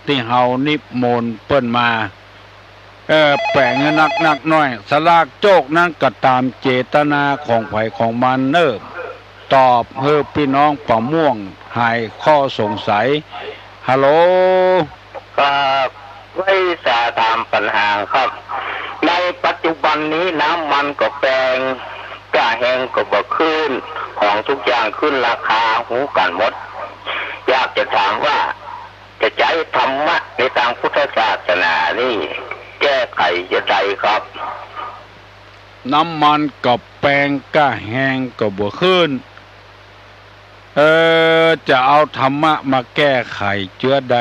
ตี้เฮานิมนต์เปิ้นมา เออ แป๋งหื้อนักนักน้อย สลากโจคนั้นก็ต๋ามเจตนาของใผของมันเน่อ ตอบหื้อปี้น้องป่าม่วงหายข้อสงสัย ฮัลโหล ครับ ไหว้สาถามปัญหาครับ ในปัจจุบันนี้น้ำมันก็แปง ก้าแฮงก็บ่ขึ้น ของทุกอย่างขึ้นราคา ฮู้กั๋นหมด อยากจะถามว่า จะใจ๊ธรรมะในตางพุทธศาสนานี่ แก้ไขจะใดครับ น้ำมันก็แปง ก้าแฮงก็บ่ขึ้น เออ จะเอาธรรมะมาแก้ไขเจื้อใด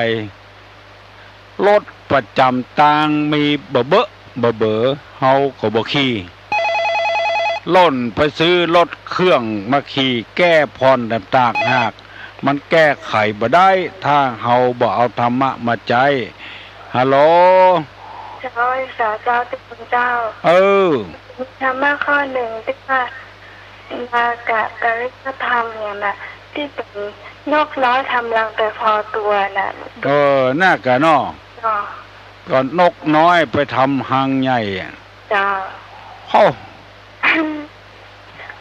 รถประจ๋ำตางมีบ่เบอะบ่เบ๋อ เฮาก็บ่ขี่ ล่นไปซื้อรถเครื่องมาขี่ แก้ผ่อนต่างหาก มันแก้ไขบ่ได้ ถ้าเฮาบ่เอาธรรมะมาใจ๊ ฮัลโหล เจ้า สาเจ้า เจ้า เออ มีธรรมะข้อนึ่งตี้ว่า นากะกริยธรรมเนี่ยนะ ตี้เป๋นนกน้อยทำรังแต่พอตั๋วน่ะ เออ นากะเนาะ เนาะ ก็นกน้อยไปทำฮังใหญ่อะ เจ้า โอ้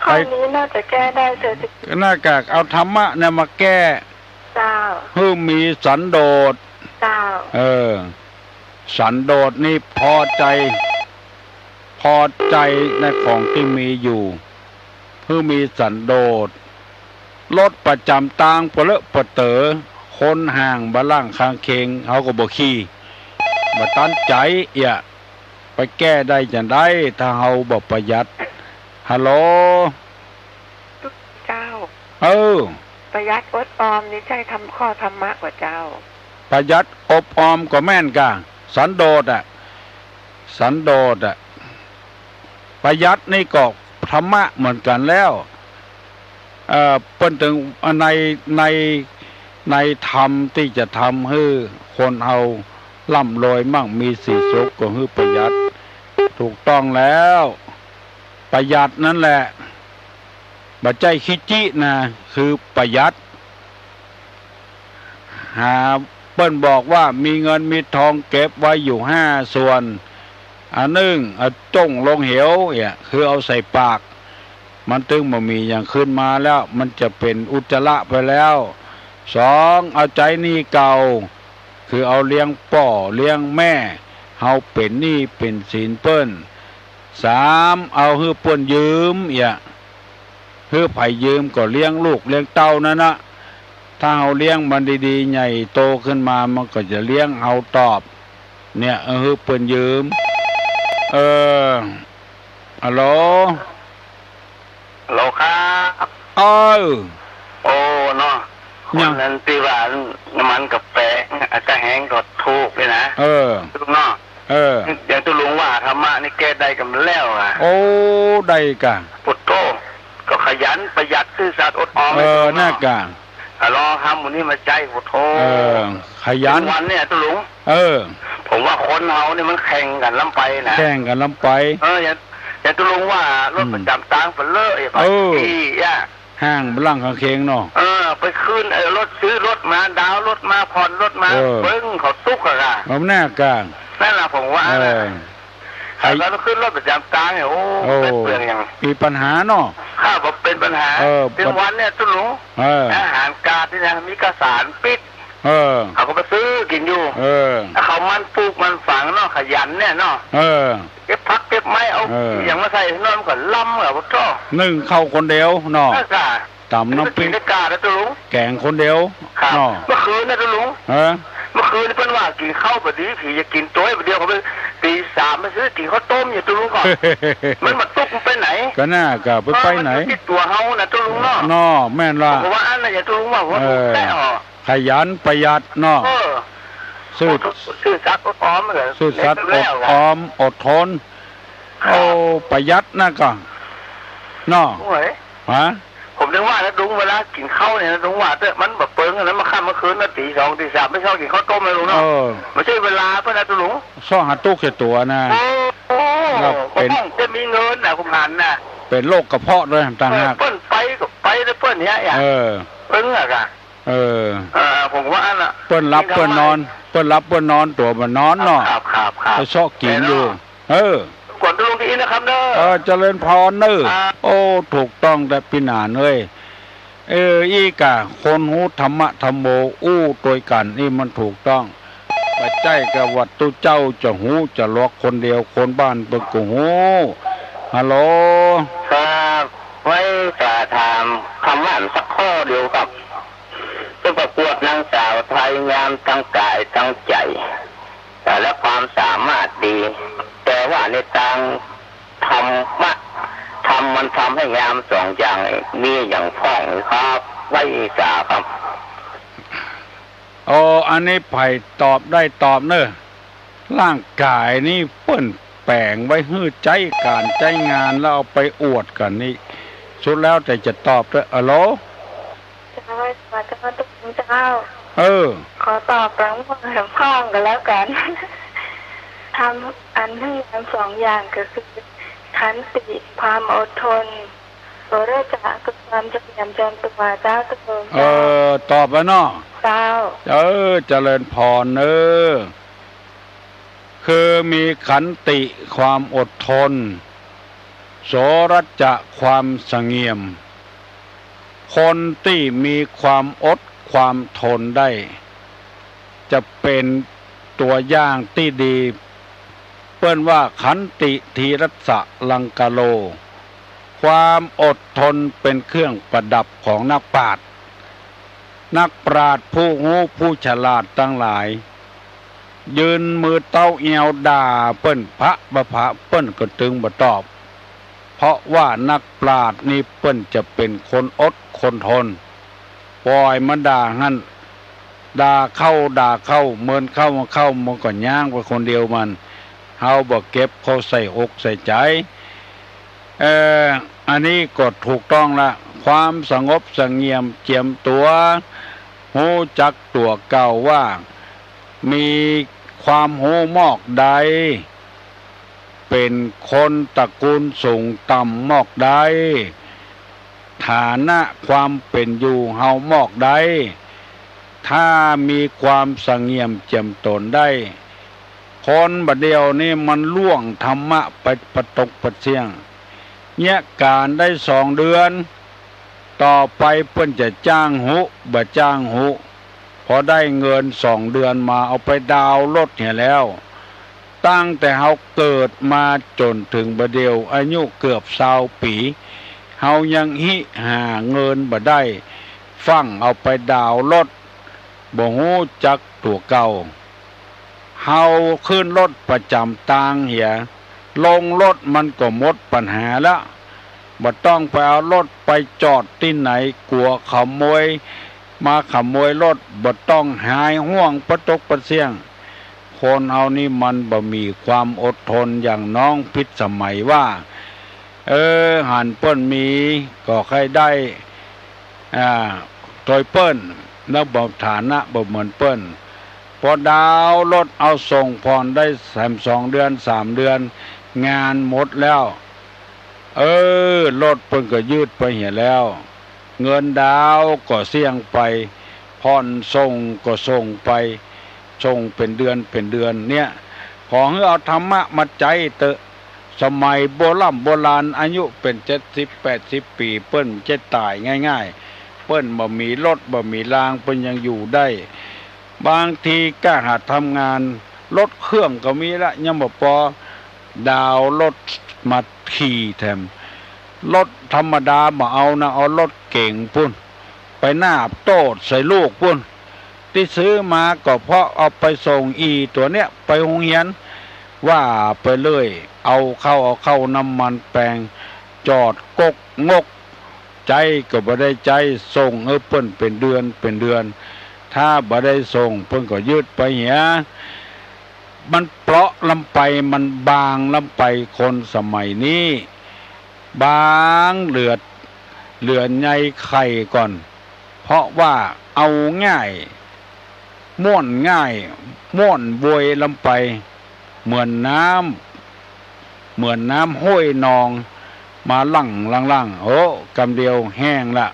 ข้อนี้น่าจะแก้ได้เสียจริง นากะเอาธรรมะเนี่ยมาแก้ เจ้า หื้อมีสันโดษ เจ้า เออ สันโดษนี่พอใจ๋ พอใจ๋ในของตี้มีอยู่ หื้อมีสันโดษ รถประจ๋ำตางปะเลอะปะเต๋อ คนห่างบ่าล่างข้างเคียง เฮาก็บ่ขี่ บ่ตันใจ๋เอี้ย ไปแก้ได้จะใด ถ้าเฮาบ่ประหยัด ฮัลโหล เจ้า เออ ประหยัดอดออมนี่ใจ้ธรรม- ข้อธรรมะก่อเจ้า ประหยัดอดออมก็แม่นก่ะ สันโดษอะ สันโดษอะ ประหยัดนี่ก็ธรรมะเหมือนกั๋นแล้ว เอ่อ เปิ้นตึง ใน ใน ในธรรมตี้จะทำหื้อคนเฮาร่ำรวยมั่งมีสีสุขก็หื้อประหยัด ถูกต้องแล้ว ประหยัดนั้นแหละ บ่ใจ้ขี้จี้นะ คือประหยัด หา เปิ้นบอกว่ามีเงินมีทองเก็บไว้อยู่ห้าส่วน อันนึ่ง เอาจ้งลงเหว เนี่ย คือเอาใส่ปาก มันตึงบ่มีหยังขึ้นมาแล้ว มันจะเป๋นอุจจาระไปแล้ว สอง เอาใจ๊หนี้เก่า คือเอาเลี้ยงป้อเลี้ยงแม่ เฮาเป๋นหนี้เป๋นสินเปิ้น สาม เอาหื้อเปิ้นยืม เนี่ย หื้อใผยืมก็เลี้ยงลูกเลี้ยงเต้านั้นนะ ถ้าเฮาเลี้ยงมันดีๆ ใหญ่โตขึ้นมา มันก็จะเลี้ยงเฮาตอบ เนี่ย เอาหื้อเปิ้นยืม เออ ฮัลโหล ฮัลโหลครับ เออ โอ้ เนาะ หยัง คนนั้นตี้ว่าน้ำมันกาแฟ อะ กาแฮงก็ถูกเลยนะ เออ ลุงเนาะ เออ อย่างตุ๊ลุงว่าธรรมะนี่แก้ได้กั๋นแล้วอะ โอ้ ได้ก่ะ ปุถโธ ก็ขยันประหยัดซื่อสัตย์อดออม เออ ไอ้ตุ๊ลุงเนาะ นั่นก่ะ อะ ลองทำหมู่นี้มาใจ๊ ปุถโธ เออ ขยัน เป๋นวันเนี่ยตุ๊ลุง เออ ผมว่าคนเฮานี่มันแข่งกั๋นล้ำไปนะ แข่งกั๋นล้ำไป เออ อย่าง อย่างตุ๊ลุงว่ารถ อืม ประจ๋ำตางไปเลย เออ ไปขี่อะ ห้างบัลลังก์ข้างเคียงเนาะ เออ ไปขึ้น เออ รถ ซื้อรถมา ดาวน์รถมา ผ่อนรถมา เออ เปิ้งเขาตุ๊กข์อะค่ะ เอาหน้ากลาง นั่นล่ะผมว่า เออ ใคร แล้วก็ขึ้นรถประจ๋ำตางเนี่ย โอ้ โอ้ ไปเปลืองอย่าง มีปัญหาเนาะ ค่ะ บ่เป๋นปัญหา เออ เป๋นวันเนี่ยตุ๊ลุง เออ อาหารการกินนี่นะ มีกาสารปิด เออ เขาก็ไปซื้อกิ๋นอยู่ เออ แล้วเขาหมั่นปลูกหมั่นฝังเนาะ ขยันเนี่ยเนาะ เออ เก็บผักเก็บไม้ เอา เออ อะหยังมาใส่นอนก็ล้ำอะ พุทโธ นึ่งข้าวคนเดียวเนาะ เออ ค่ะ ต๋ำน้ำปิ๊ก กิ๋นในกาดนะตุ๊ลุง แก๋งคนเดียว ครับ เนาะ เมื่อคืนนะตุ๊ลุง เออ เมื่อคืนนี่เปิ้นว่ากิ๋นข้าวบ่ดี ผีจะกิ๋นโตย บ่าเดี่ยวเขาไป ตีสามไปซื้อกิ๋นข้าวต้มอยู่ตุ๊ลุงก่อน มันมาตุ๊กมันไปไหน ก็น่าก็ไป เออ ไปไหน มันอยู่ตี้ตั๋วเฮานะตุ๊ลุงเนาะ เนาะ แม่นละ ผมก็ว่าอันนั้นอย่าตุ๊ลุงว่าหัว เออ ถูกแน่ออก ขยันประหยัดเนาะ เออ ซื่อ ซื่อสัตย์อดออมเหรอ ซื่อสัตย์อดออม อดทน ครับ โอ้ ประหยัดนะก่ะ เนาะ โอ้ย ฮะ ผมนึกว่านะลุง เวลากิ๋นข้าวเนี่ยนะลุง ว่าเต๊อะ มันบ่เปิงนะ มาค่ำมาคืนนะ ตีสองตีสาม ไม่ชอบกิ๋นข้าวต้มนะลุงเนาะ เออ ไม่ใช่เวลาเปิ้นนะตุ๊ลุง ซ้อหาตุ๊กข์ใส่ตั๋วนะ โอ้ แล้วเป๋น ผมจะมีเงินนะ ผมหันนะ เป๋นโรคกระเพาะด้วยต่างหาก เออ เปิ้นไปก็ไปแล้วเปิ้นเนี่ย เออ เปิ้นอะค่ะ เออ เออ ผมว่าอันน่ะ เปิ้นหลับเปิ้นนอน เปิ้นหลับเปิ้นนอน ตั๋วบ่นอนเนาะ ครับ ครับ ครับ ไปเซาะกิ๋นอยู่ เออ ขอบคุณตุ๊ลุงตี้อี้นะครับเนอะ เออ เจริญพรเนอะ ครับ โอ้ ถูกต้องแต๊ปี้หนานเอ้ย เออ อี้ก่ะ คนฮู้ธรรมะธัมโม อู้ตวยกั๋น อี้มันถูกต้อง บ่ใจ้กะว่าตุ๊เจ้าจะฮู้จะหลวกคนเดียว คนบ้านเปิ้นก็ฮู้ ฮัลโหล ครับ ไว้จะถามคำถามสักข้อเดียวครับ จะประกวดนางสาวไทยงามทั้งก๋ายทั้งใจ๋ และความสามารถดี แต่ว่าในตางธรรมะ ธรรมมันทำให้งามสองอย่าง มีอะหยังพ่องครับ ไว้สาครับ โอ้ อันนี้ใผตอบได้ตอบเนอะ ร่างก๋ายนี่เปิ้นแป๋งไว้หื้อใจ๊ก๋านใจ๊งาน แล้วเอาไปอวดกั๋นนี่ สุดแล้วแต่จะตอบเต๊อะ ฮัลโหล เจ้า สวัสดีเจ้า ตุ๊ลุงเจ้า เออ ขอตอบตางหมวดแหมพ่องก็แล้วกั๋น ธรรมอันหื้องามสองอย่างก็คือ ขันติ ความอดทน โสรจะ คือความเสงี่ยมจนตั๋ว เจ้าตุ๊ลุง เออ เจ้า ตอบแล้วเนาะ เจ้า เออ เจริญพรเนอะ คือมีขันติ ความอดทน โสรจะ ความเสงี่ยม คนตี้มีความอดความทนได้ จะเป๋นตั๋วอย่างตี้ดี เปิ้นว่า ขันติ ธีรัสสะ ลังกะโล ความอดทนเป๋นเครื่องประดับของนักปราชญ์ นักปราชญ์ผู้ฮู้ผู้ฉลาดตังหลาย ยืนมือเต๊าแอวด่าเปิ้น พระบ่าพระเปิ้นก็ตึงบ่ตอบ เพราะว่านักปราชญ์นี่เปิ้นจะเป๋นคนอดคนทน ป่อยมันด่าหั้น ด่าเข้าด่าเข้า เมินเข้ามาเข้า มันก็ย้างไปคนเดียวมัน เฮาบ่เก็บเข้าใส่อกใส่ใจ๋ เอ่อ อันนี้ก็ถูกต้องละ ความสงบเสงี่ยมเจียมตั๋ว ฮู้จักตั๋วเก่าว่า มีความฮู้มอกใด เป๋นคนตระกูลสูงต่ำมอกใด ฐานะความเป๋นอยู่เฮามอกใด ถ้ามีความสงเงียมเจียมตนได้ คนบ่าเดี่ยวนี้มันล่วงธรรมะไปปะตกปะเสี้ยง เยียะก๋านได้สองเดือน ต่อไปเปิ้นจะจ้างหุ บ่จ้างหุ พอได้เงินสองเดือนมาเอาไปดาวน์รถเหียแล้ว ตั้งแต่เฮาเกิดมาจ๋นเถิงบ่าเดี่ยวอายุเกือบซาวปี๋ เฮายังหิหาเงินบ่ได้ ฟั่งเอาไปดาวน์รถ บ่ฮู้จักตั๋วเก่า เฮาขึ้นรถประจ๋ำตางเหีย ลงรถมันก็หมดปัญหาละ บ่ต้องไปเอารถไปจอดตี้ไหน กั๋วขโมยมาขโมยรถ บ่ต้องหายห่วงปะตกปะเสี้ยง คนเฮานี่มันบ่มีความอดทนอย่างน้องพิสมัยว่า เออ หันเปิ้นมีก็ใค่ได้ อ่า ตวยเปิ้น แล้วบ่ฐานะบ่เหมือนเปิ้น ปอดาวน์รถเอาส่งผ่อนได้แหมสองเดือนสามเดือน งานหมดแล้ว เออ รถเปิ้นก็ยืดไปเหียแล้ว เงินดาวน์ก็เสี้ยงไป ผ่อนส่งก็ส่งไป ส่งเป๋นเดือนเป๋นเดือนเนี่ย ขอหื้อเอาธรรมะมาใจ๊เต๊อะ สมัยโบร่ำโบราณ อายุเป๋นเจ็ดสิบแปดสิบปี๋ เปิ้นจะต๋ายง่ายๆ เปิ้นบ่มีรถบ่มีราง เปิ้นยังอยู่ได้ บางทีก้าหาดทำงาน รถเครื่องก็มีละ ยังบ่ปอ ดาวน์รถมาขี่แถม รถธรรมดาบ่เอานะ เอารถเก๋งปู้น ไปนาบโต้ษใส่ลูกปู้น ตี้ซื้อมาก็เพราะเอาไปส่งอี่ตั๋วเนี้ยไปโฮงเฮียน ว่าไปเรื่อย เอาเข้า เอาเข้าน้ำมันแปง จอดก๊กงก ใจ๊ก็บ่ได้ใจ๊ ส่งหื้อเปิ้นเป๋นเดือนเป๋นเดือน ถ้าบ่ได้ส่งเปิ้นก็ยืดไปเหีย มันเปราะล้ำไป มันบางล้ำไป คนสมัยนี้ บางเหลือ เหลือใยไข่ก่อน เพราะว่าเอาง่าย ม่วนง่าย ม่วนโวยล้ำไป เหมือนน้ำ เหมือนน้ำห้วยนอง มาหลั่งหลั่งหลั่ง โอ้ กำเดียวแห้งละ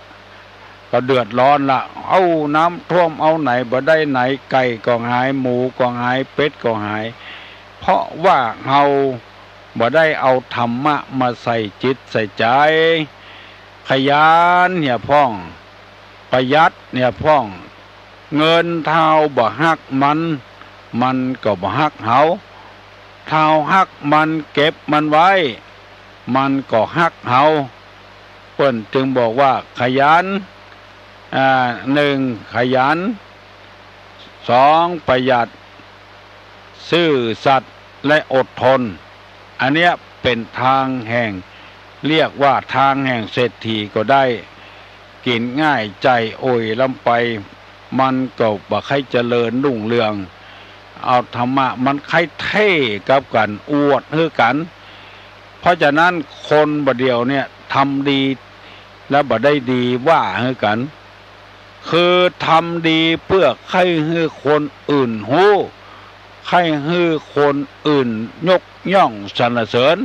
ก็เดือดร้อนละ เอาน้ำท่วมเอาไหนบ่ได้ไหน ไก่ก็หาย หมูก็หาย เป็ดก็หาย เพราะว่าเฮาบ่ได้เอาธรรมะมาใส่จิตใส่ใจ๋ ขยันเหียพ่อง ประหยัดเหียพ่อง เงินถ้าเฮาบ่ฮักมัน มันก็บ่ฮักเฮา ถ้าเฮาฮักมัน เก็บมันไว้ มันก็ฮักเฮา เปิ้นจึงบอกว่าขยัน อ่า หนึ่ง ขยัน สอง ประหยัด ซื่อสัตย์ และอดทน อันเนี้ยเป๋นทางแห่ง เรียกว่าทางแห่งเศรษฐีก็ได้ กิ๋นง่ายใจ๋อ่อยล้ำไป มันก็บ่ใค่เจริญรุ่งเรือง เอาธรรมะมันใค่เท่กับกั๋น อวดหื้อกั๋น เพราะฉะนั้นคนบ่าเดี่ยวเนี่ยทำดี แล้วบ่ได้ดีว่าหื้อกั๋น คือทำดีเปื้อใค่หื้อคนอื่นฮู้ ใค่หื้อคนอื่นยกย่องสรรเสริญ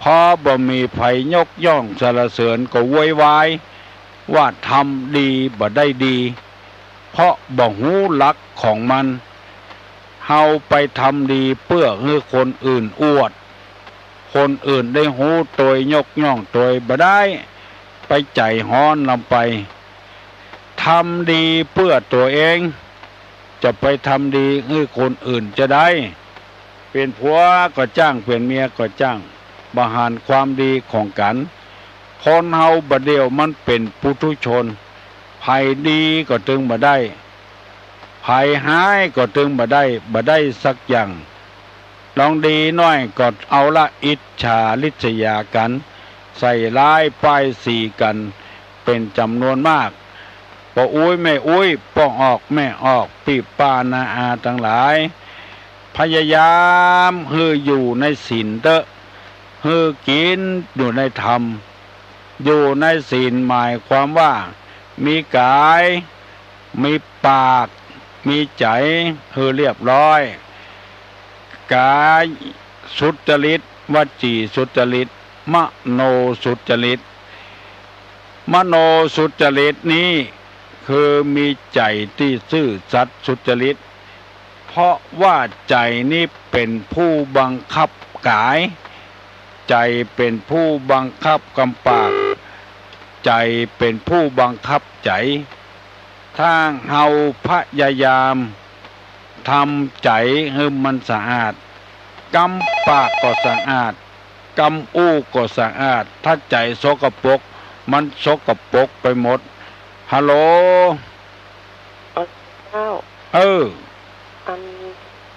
พอบ่มีใผยกย่องสรรเสริญก็โวยวายว่าทำดีบ่ได้ดี เพราะบ่ฮู้หลักของมัน เฮาไปทำดีเปื้อหื้อคนอื่นอวด คนอื่นได้ฮู้ตวยยกย่องตวย บ่ได้ ไปใจ๋ฮ้อนล้ำไป ทำดีเปื้อตั๋วเอง จะไปทำดีหื้อคนอื่นจาใด เป๋นผัวก็จ้าง เป๋นเมียก็จ้าง บ่หันความดีของกั๋น คนเฮาบ่าเดี่ยวมันเป๋นปุถุชน ใผดีก็ตึงบ่ได้ ใผฮ้ายก็ตึงบ่ได้ บ่ได้สักอย่าง ลองดีหน้อยก็เอาละอิจฉาริษยากั๋น ใส่ร้ายป้ายสีกั๋นเป๋นจ๋ำนวนมาก ป้ออุ๊ยแม่อุ๊ย ป้อออกแม่ออก ปี้ป้าน้าอาตังหลาย พยายามหื้ออยู่ในศีลเต๊อะ หื้อกิ๋นอยู่ในธรรม อยู่ในศีลหมายความว่า มีก๋าย มีปาก มีใจ๋ หื้อเรียบร้อย กายสุจริต วจีสุจริต มโนสุจริต มโนสุจริตนี้ คือมีใจ๋ตี้ซื่อสัตย์สุจริต เพราะว่าใจ๋นี้เป๋นผู้บังคับก๋าย ใจ๋เป๋นผู้บังคับกำปาก ใจ๋เป๋นผู้บังคับใจ๋ ถ้าเฮาพยายามทำใจ๋หื้อมันสะอาด กำปากก็สะอาด กำอู้ก็สะอาด ถ้าใจ๋สกปรก มันสกปรกไปหมด ฮัลโหล เจ้า เออ อัน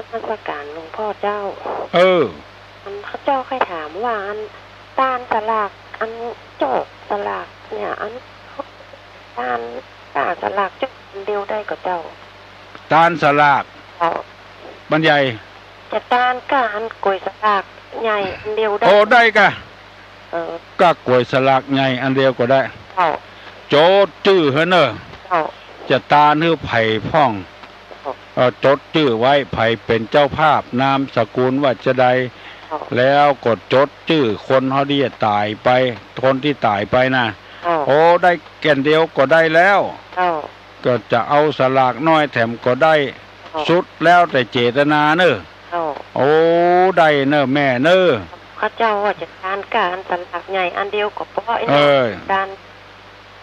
นมัสก๋านหลวงพ่อเจ้า เออ อันข้าเจ้าใค่ถามว่า อันตานสลาก อันโจ๊กสลากเนี่ย อันตานก้าสลากโจ๊กอันเดียวได้ก่อเจ้า ตานสลาก เจ้า บรรยาย จะตานก้าอันก๋วยสลากใหญ่อันเดียวได้ โอ้ ได้ก่ะ เออ ก้ากวยสลากใหญ่อันเดียวก็ได้ เจ้า จดจื้อหื้อเน่อ เจ้า จะตานหื้อใผพ่อง เจ้า เอ่อ จดจื้อไว้ ใผเป๋นเจ้าภาพ นามสกุลว่าจาใด เจ้า แล้วก็จดจื้อคนเฮาตี้ต๋ายไป คนตี้ต๋ายไปนะ เจ้า โอ้ ได้แก่นเดียวก็ได้แล้ว เจ้า ก็จะเอาสลากน้อยแถมก็ได้ เจ้า สุดแล้วแต่เจตนาเน่อ เจ้า โอ้ ได้เน่อแม่เน่อ ข้าเจ้าว่าจะตานก้าอันสลากใหญ่อันเดียวก็ปอ เออ ตาน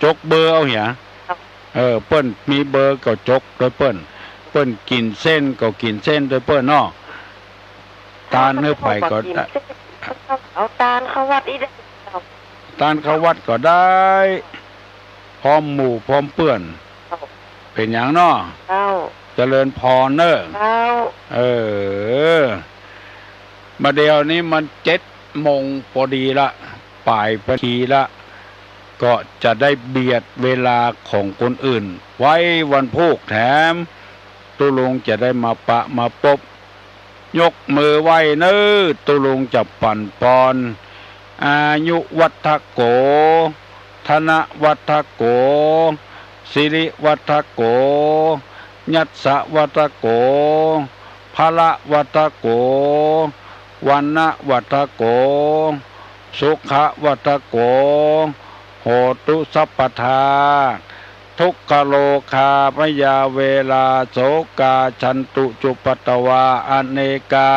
จกเบอร์เอาเหีย เจ้า เออ เปิ้นมีเบอร์ก็จกตวยเปิ้น เปิ้นกิ๋นเส้นก็กิ๋นเส้นตวยเปิ้นเนาะ ตานหื้อใผก็ได้ เอาตานเข้าวัดอี้ได้ เจ้า ตานเข้าวัดก็ได้ พร้อมหมู่พร้อมเปื้อน เจ้า เป๋นหยังเนาะ เจ้า เจริญพรเน่อ เจ้า เออ บ่าเดี่ยวนี้มันเจ็ดโมงปอดีละ ป๋ายปอดีละ ก็จะได้เบียดเวลาของคนอื่น ไว้วันพูกแถม ตุ๊ลุงจะได้มาปะมาปบ ยกมือไหว้เน่อ ตุ๊ลุงจะปั๋นปอน อายุวัฒโก ธนวัฒโก สิริวัฒโก ยัสสะวัฒโก พละวัฒโก วรรณวัฒโก สุขวัฒโก โหตุสัพพทา ทุกขโรคาพยาเวรา โสกา ฉันตุ จุปปตวา อเนกา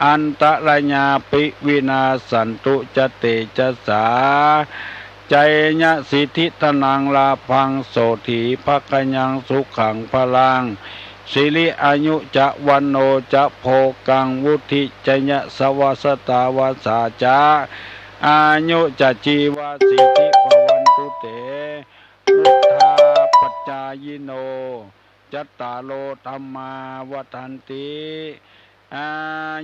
อันตรายาปิ วินาสสันตุ จะเตจะสา จายะสิทธิ ธนัง ลาภัง โสตถี ภะคะยัง สุขัง พลัง สิริ อายุ จะ วัณโณ จะ โภคัง วุฑฒิ จะ ยะสะวะ สะตาวัสสา จะ อายุ จะ จีวา สีติ ภะวันตุ เต พุทธา ปัจจายิโน จัตตาโร ธัมมา วัฑฒันติ อายุ